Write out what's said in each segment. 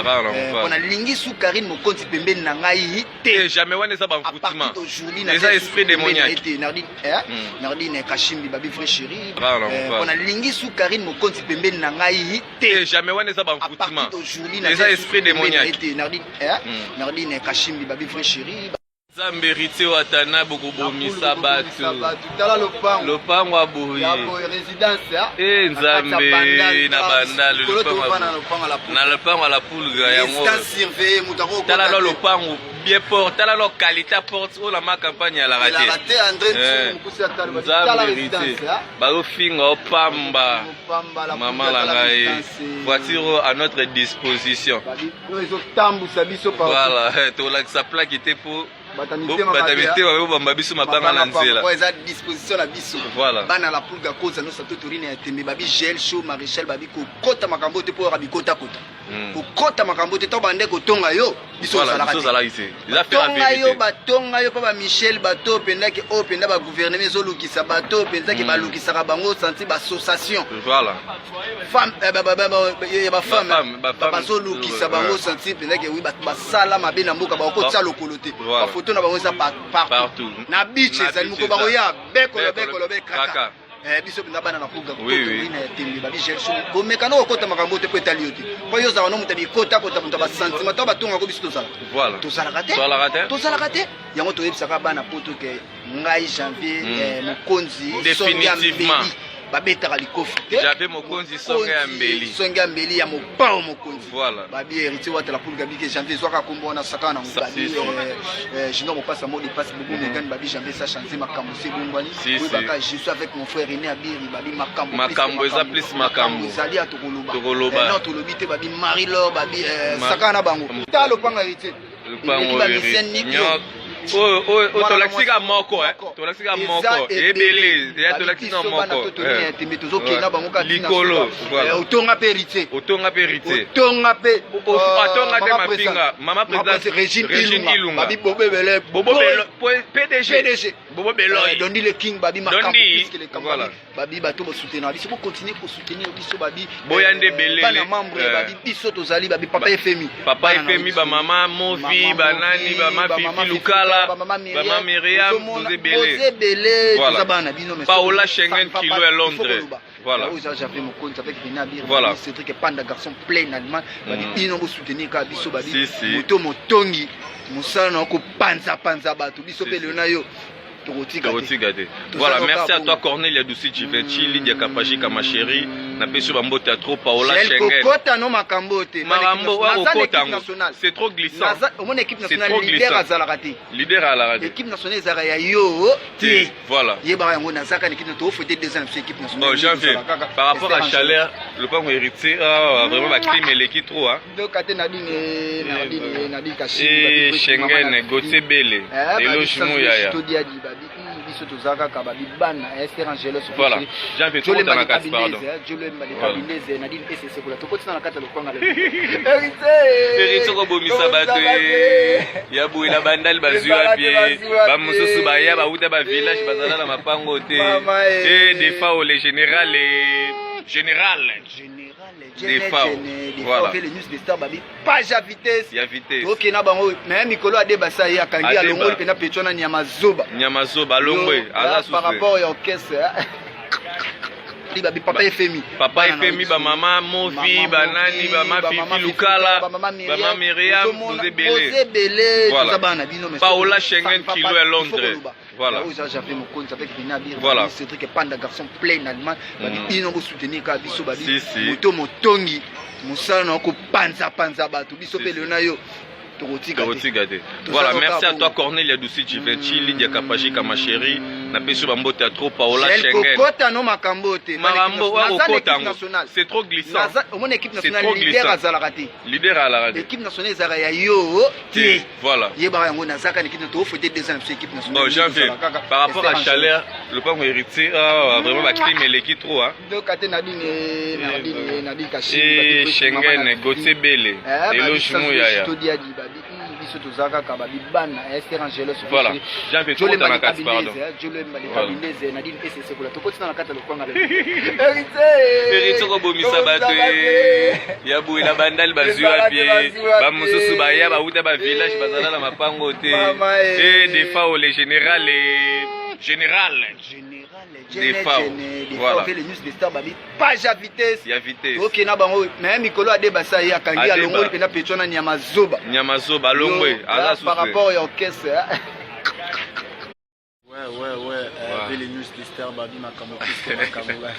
Mpo nalingi su Karine Mokonzi pembeni na ngai te. Eh, jamais, wana eza banvoûtement, eza esprit démoniaque. Te, Nardine, eh? Nardine Kashimbi, babi vrai chéri, mpo nalingi su Karine Mokonzi pembeni na ngai te. Eh, jamais, wana eza banvoûtement, eza esprit démoniaque. Te, Nardine, eh? Nardine Kashimbi, babi vrai chéri. Nzambe, Héritier Watana, bokobomisa bato. Tala lopango. Lopango ya boye. E Nzambe, na Bandal na lopango ya la Pulga yango. Tala lo lopango bien porte, tala lo qualité porte oyo na ma campagne alaka te. Nzambe, Héritier, bazofinga opamba. Mama na ngai, voiture à notre disposition. Ezotambusa biso. Voilà, tolakisa plaque te mpo bata mitema bobamba biso mabanga na nzela. Eza disposition na biso. Voilà. Bana la Pulga, koza nyonso to torine ya tembe, babi gel show maréchal, babi kokota makambo te mpo oyaka bikotakota. Kokota makambo te to bande kotonga yo, biso ozalaki te. Batonga yo, batonga yo mpo bamichel bato mpendaki oyo mpenza bagouvernement ezolukisa bato mpenzaki, balukisaka bango santi baassociation ya bafemme, bazolukisa bango santi mpenzaki wi bato basala mabe na mboka, bakokotia lokolo te. Bafoto na bango eza partout na beach, ezali moko bakoya bekolo bekolo bekaka. Biso mpenza bana na Pulga na ya tembe, babi gelso komeka na kokota makambo te mpo etali yo te, mpo yo ozalaka no moto ya bikota kota, moto ya basentiment to batongako. Biso tozalaka, tozalaka te, tozalaka te. Yango toyebisaka bana poto ke ngai Janvier Mokonzi, songe ya mbeli, babetaka likofi te. Janvier Mokonzi, songe ya mbeli. Songe ya mbeli ya mopao mokonzi. Babi Héritier Watala Pulga, bike Janvier ezwaka kombo wana saka na babi Junior Mopasa mot de passe bobo megane, babi Janvier sa change makambo se ebongwani. Oyebaka je suis avec mon frère René Abiri, babi makambo. Makambo eza plus makambo. Ezali ya tokoloba. Tokoloba. Non, tolobi te. Babi Marie Lor, babi saka na bango. Ta lopanga Héritier. Lupango oyo tolakisika moko, tolakisika moko, ebele ya tolakisika moko. Tembe tozokenda bango kaka. Likolo. Otonga mpe Héritier. Otonga mpe Héritier. Otonga mpe. Atonga te mapinga mama président. Régine Ilunga, babi Bobebele. Bobo PDG. PDG. Bobo Beloy. Dondi le King, babi makambo voilà. Babi bato bosoutenir biso, bocontinue kosoutenir biso, babi. Boya nde belele. Bana membre, babi biso tozali, babi papa Efemi. Papa Efemi, bamama Movi, banani, bama Fifi Lukala, bama Miriam, toza ebele. Toza ebele, toza bana bino. Paola Schengen Kilo ya Londres. Voilà. Oyo eza Javier Mokonzi avec René Abir. Voilà. Cédric Panda, garçon plein allemand. Babi bino bosoutenir kaka biso, babi moto motongi mosala na kopanzapanza bato, biso mpe lelo na yo tokotika. Tokotika te. Voilà, merci à toi Cornelia Dusi Givenchy, Lydia Kapajika, ma chérie, napesi yo bambote ya trop. Paola Schengen. Kokota no makambo te. Makambo oyo kokota yango, c'est trop glissant. Omona équipe nationale, leader azalaka te. Leader azalaka te. Équipe nationale ezalaka ya yo te. Voilà. Yebaka yango, nazaka na équipe, tofete 2 ans na biso équipe nationale. Bon, Janvier, par rapport à chaleur, lopango Héritier, ah, vraiment baclim eleki trop, hein. Ndoka te, Nadine, Nadine, Nadine. Kashi Schengen, Gauthier Bele, Eloge Muyaya. Todiadi, babi biso toza kaka, babi bana Esther Angelos. Voilà, Janvier, tokota na kati, pardon. Jolemba de Kabindeze, Nadine Esesekola, tokotina na kati ya lokwanga. Héritier kobomisa bato ya boye na Bandali, bazwi wapi? Bamosusu baya bauta bavillage, bazala na mapango te. E Defao le général, général. Defao. Voilà. Le news de star, babi page ya vitesse. Ya vitesse. Tokenda bango me mikolo adeba sa ye akangi, alongoli mpena pecho na nyama zoba. Nyama zoba alongwe, aza. Par rapport ya orchestre, babi papa Efemi. Papa Efemi, bamama Movi, banani, bama Fifi Lukala, bama Miriam, toza ebele. Toza ebele, toza bana na bino. Paola Schengen Kilo ya Londres. Voilà. Oyo eza Javier Mokonzi avec René Abir. Voilà. Cédric Panda, garçon plein allemand, babi bino bosoutenir kaka biso, babi moto motongi mosala na kopanzapanza bato, biso mpe lelo na yo tokotika. Tokotika te. Voilà, merci à toi Cornelia Dusi Givenchy, Lydia Kapajika, ma chérie, napesi yo bambote ya trop. Paola Schengen. Kokota no makambo te. Makambo oyo kokota yango, c'est trop glissant. Omona équipe nationale, leader azalaka te. Leader azalaka te. Équipe nationale ezalaka ya yo te. Voilà. Yebaka yango, nazaka na équipe, tofete 2 ans na biso équipe nationale. Bon, Janvier, par rapport à chaleur, lopango Héritier, ah, vraiment baclim eleki trop, hein. Ndoka te, Nadine, Nadine, Nadine Kashi. Schengen, Gauthier Bele, Eloge Muyaya. Todiadi, babi. Biso toza kaka babi bana Esther Angelos. Voilà. Janvier Jolemba tokota na kati, pardon. Jolemba Voilà. Kabindeze, Nadine Ese Sekola. Tokoti na kati ya lokwanga. Héritier. Héritier kobomisa bato ya boye na bandali bazwi wapi? Bamosusu baya bauta bavillage, bazala na mapango te. Mama, eh. E Defao le général, général. Général. Defao. Voilà. Voilà. Les news de star babi page à vitesse. Ya vitesse. Ok, na bango mais mikolo Adeba sa ye akangi. Adeba. Alongoli mpena pecho na nyama zoba. Nyama zoba alongwe. Yo, aza là, par susu. rapport ya orchestre, hein. Ouais. Ouais. Les news de star babi makambo plus que makambo babi.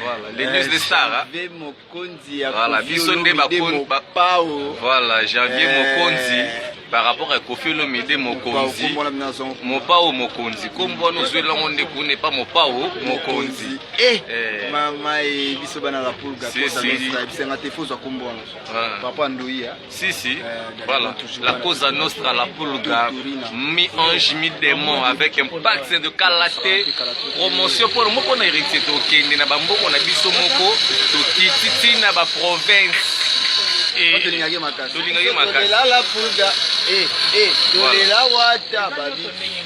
Voilà, les news de star, hein. Janvier Mokonzi ya Voilà, Koffi biso nde Olomide Mopao. Voilà, Janvier Eh. Mokonzi par rapport à Koffi Olomide Mokonzi. Kombo na bino azongo. Mopao Mokonzi, kombo wana ozwi elongo nde kuna epa Mopao Mokonzi. Eh, Eh. mama e biso bana la pulga. Si, si. Bisenga te fozwa kombo wana. Ah. Papa Ndoi, hein. Si. Voilà, Voilà. toujours La voilà. Cosa Nostra, la Pulga, Torina. mi-ange, mi-démon, avec un pacte de kalaté. Promotion pour moko na héritier, tokende na bamboko na biso moko, tokiti ti na ba province. Po tolingaki makasi. Tolingaki makasi. Tolela la pulga. Eh, eh, tolela wata babi.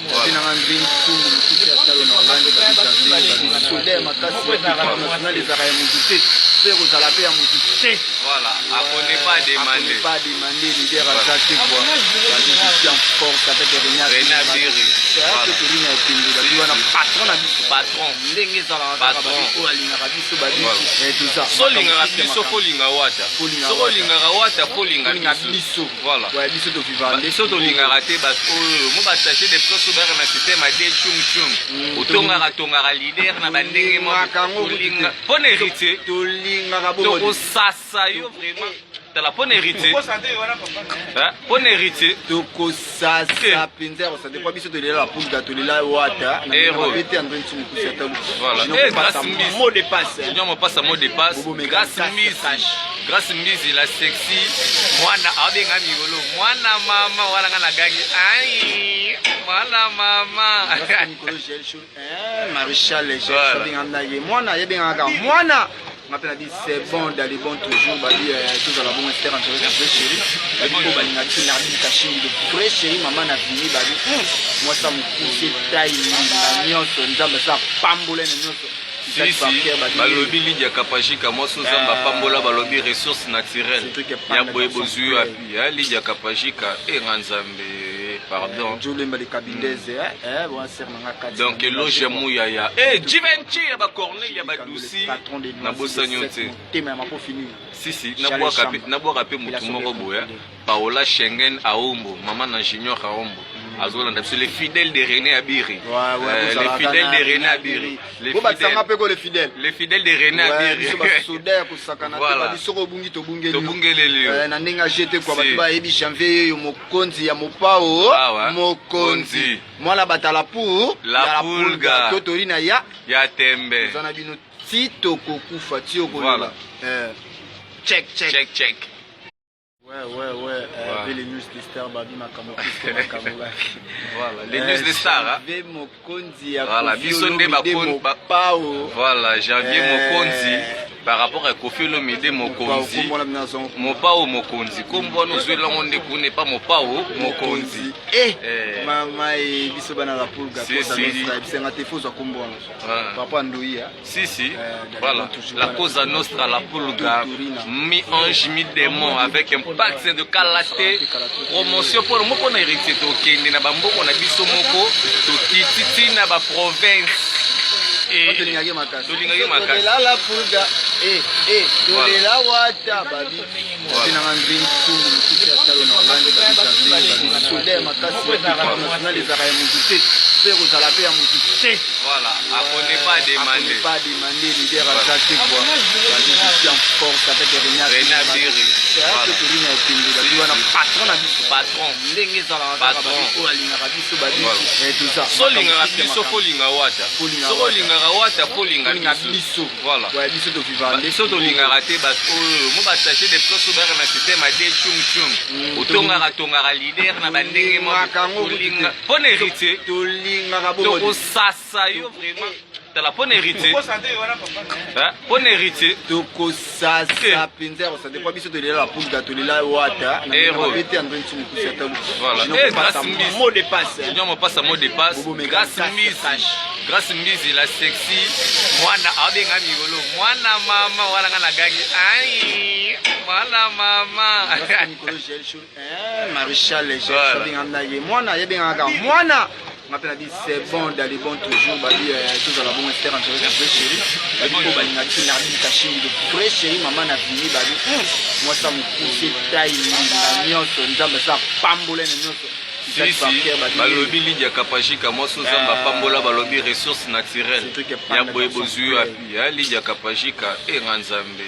Voilà. Nanga Ndri Nsungu mosusu ya talo na Hollande babi Janvier babi soldat ya makasi ya équipe nationale ezalaka ya motu te mpe kozala mpe ya motu te. Voilà, à connaît pas demander. Pas demander, leader aza te quoi. Babi je en force avec René. René Abiri. Voilà. Torina Okende babi wana patron na biso. Patron. Ndenge ezalaka kaka. Patron. Babi oyo alingaka biso babi. Voilà. Eh, tout ça. So olingaka biso, folinga wata. Folinga Soki wata. olingaka wata, folinga Tolinga biso. biso. Voilà. Ouais, biso tovivaka nde. Biso tolingaka te bato oyo mo basachet de presse oyo bayaka na système ade chung chung. Otongaka tongaka leader na bandenge. Tolingaka yango kutu Tolinga te. mpo na héritier. Tolingaka bongo te. Tokosasa yo vraiment. Tala, mpo na héritier. Hein? Mpo na héritier. Tokosasa mpenza ya kosante po biso tolela la pulga, tolela wata na Héros. mabe te. André Nsungu kusi ata. Voilà. Eh, Grâce Mbizi. Mot de passe. Junior Mopasa mot de passe. Bobo Mega, Grâce cash, Mbizi. cash. Grâce Mbizi la sexy. Mwana abenga mikolo. Mwana mama wana nga na gangi. Ai, mwana mama. Grâce Mikolo Gel Show, eh, maréchal Gel Voilà. Show abengaka na ye mwana, yebengaka mwana nga mpe na bi c'est bon d'aller bon toujours babi. Tozala bongo. Esther Angeles le vrai chéri babi oyo balingaka biso, Nardine Kashindi le vrai chéri, mama na Vini babi, mwasa mokuse tai ndinga nyonso, Nzambe aza pambola na nyonso. Si, si, balobi Lidia Kapashika mwasi Nzambe apambola, balobi ressource naturelle. C'est truc ya epanda boye dans bozwi son wapi, hein, Lidia Kapashika enga Nzambe, pardon. Jolemba le Kabindeze, eh, ser nanga kati. Donc éloge ya Muyaya e Givenchy ya baCorneille ya badusi nabosani yo te. Motema ya mapo fini. Sisi. Charles Chamba. Nabwaka mpe motu moko boye, Paola Schengen Aombo, mama na Junior Aombo, azolanda biso, les fidèles de René Abiri. Les fidèles de René Abiri, les Bobakisanga fidèles mpe ko les fidèles. Les fidèles de René Ouais, biso Abiri. basoda ya kosakana te. Voilà. Babi soki obungi, tobungeli yo. Tobungeleli yo. Eh, na ndenge agete kwa Si. bato bayebi Janvier oyo mokonzi ya Mopao. Ah ouais. Mokonzi. Mokonzi. Mwana batala pour La ya Pulga. To tori na ya. Ya tembe. Toza na bino ti tokokufa ti okolela. Voilà. Eh, check check. Check check. Ouais. Ouais. Les news de star babi makambo plus que makambo babi. Voilà, les news de star, hein. Janvier Mokonzi ya Voilà, Koffi biso nde Olomide Mopao. Voilà, Janvier Eh. Mokonzi par rapport à Koffi Olomide Mokonzi. Kombo na bino azongo. Mopao Mokonzi, kombo wana ozwi elongo nde kuna epa Mopao Mokonzi. Eh, Eh. mama e biso bana la pulga. Si, si. Bisenga te fozwa kombo wana. Ah. Papa Ndoi, hein. Si. Voilà, Voilà. toujours La voilà. Cosa Nostra, la Pulga, Torina. mi-ange, mi-démon, avec un pacte de kalaté. Promotion pour moko na héritier, tokende na bamboko na biso moko, tokiti ti na ba province. Po tolingaki makasi. Tolingaki makasi. Tolela la pulga. Eh, eh, tolela wata babi. Voilà. Nanga Ndri Nsungu mosusu ya talo na Hollande babi Janvier babi soldat ya makasi ya équipe nationale ezalaka ya motu te mpe kozala mpe ya motu te. Voilà, à connaît pas demander. Pas demander, leader aza te quoi. Babi je suis en force avec René. René Abiri. Voilà. Torina Okende babi wana patron na biso. Patron. Ndenge ezalaka kaka. Patron. Babi oyo alingaka biso babi. Voilà. Eh, tout ça. So olingaka biso, folinga wata. Folinga Soki wata. olingaka wata, folinga Tolinga biso. biso. Voilà. Ouais, biso tovivaka nde. Biso tolingaka te bato oyo mo basachet de presse oyo bayaka na système ade chung chung. Otongaka tongaka leader na bandenge. Tolingaka yango kutu te. Tolinga mpo na héritier. Tolingaka bongo te. Tokosasa yo vraiment. Tala mpo na héritier, mpo na héritier. Tokosasa mpenza ya kosante mpo biso tolela la pulga, tolela wata na mabe te. André Nsumu Kusi ata mot de passe. Junior Mopasa, mot de passe. Grâce Mbizi, Grâce Mbizi la sexy, mwana abenga mikolo mwana mama wana, nga na gangi ai mwana mama. Maréchal abenga na ye mwana, yebengaka mwana nga mpe na bi c'est bon d'aller bon toujours. Babi tozala bongo. Ester Angeles, vrai chéri, babi mpo balinga biso. Nardine Kashimbi, le vrai chéri, mama na vini, babi mwasa mokuse tai na nyonso, Nzambe aza pambola na nyonso. Balobi Lidia Kapashika, mwasi Nzambe apambola, balobi ressource naturelle ya boye bozwi wapi? Ya Lidia Kapashika enga Nzambe,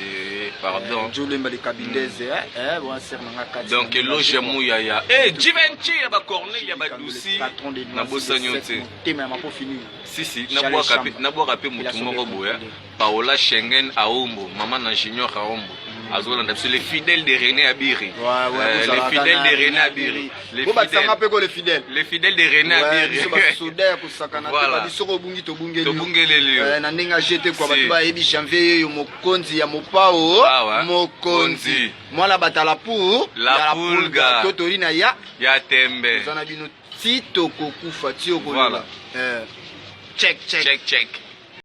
pardon. Jolemba le Kabindeze, ser nanga kati. Donc éloge ya Muyaya e Givenchy ya baCorneille ya badusi, nabosani yo te. Tema ya mapofini. Sisi, nabwaka mpe motu moko boye, Paola Schengen Aombo, mama na Junior Aombo, azolanda biso, les fidèles de René Abiri, les fidèles de René Abiri. Bobakisanga mpe ko les fidèles. Les fidèles de René Abiri. Biso basoda ya kosakana te, babi soki obungi, tobungeli. Tobungeleli yo na ndenge agete kwa bato bayebi janvier yeyo, mokonzi ya mopao, mokonzi mwana batala pour la pulga. To tori na ya ya tembe. Toza na bino ti tokokufa, ti okolela. Check check. Check check.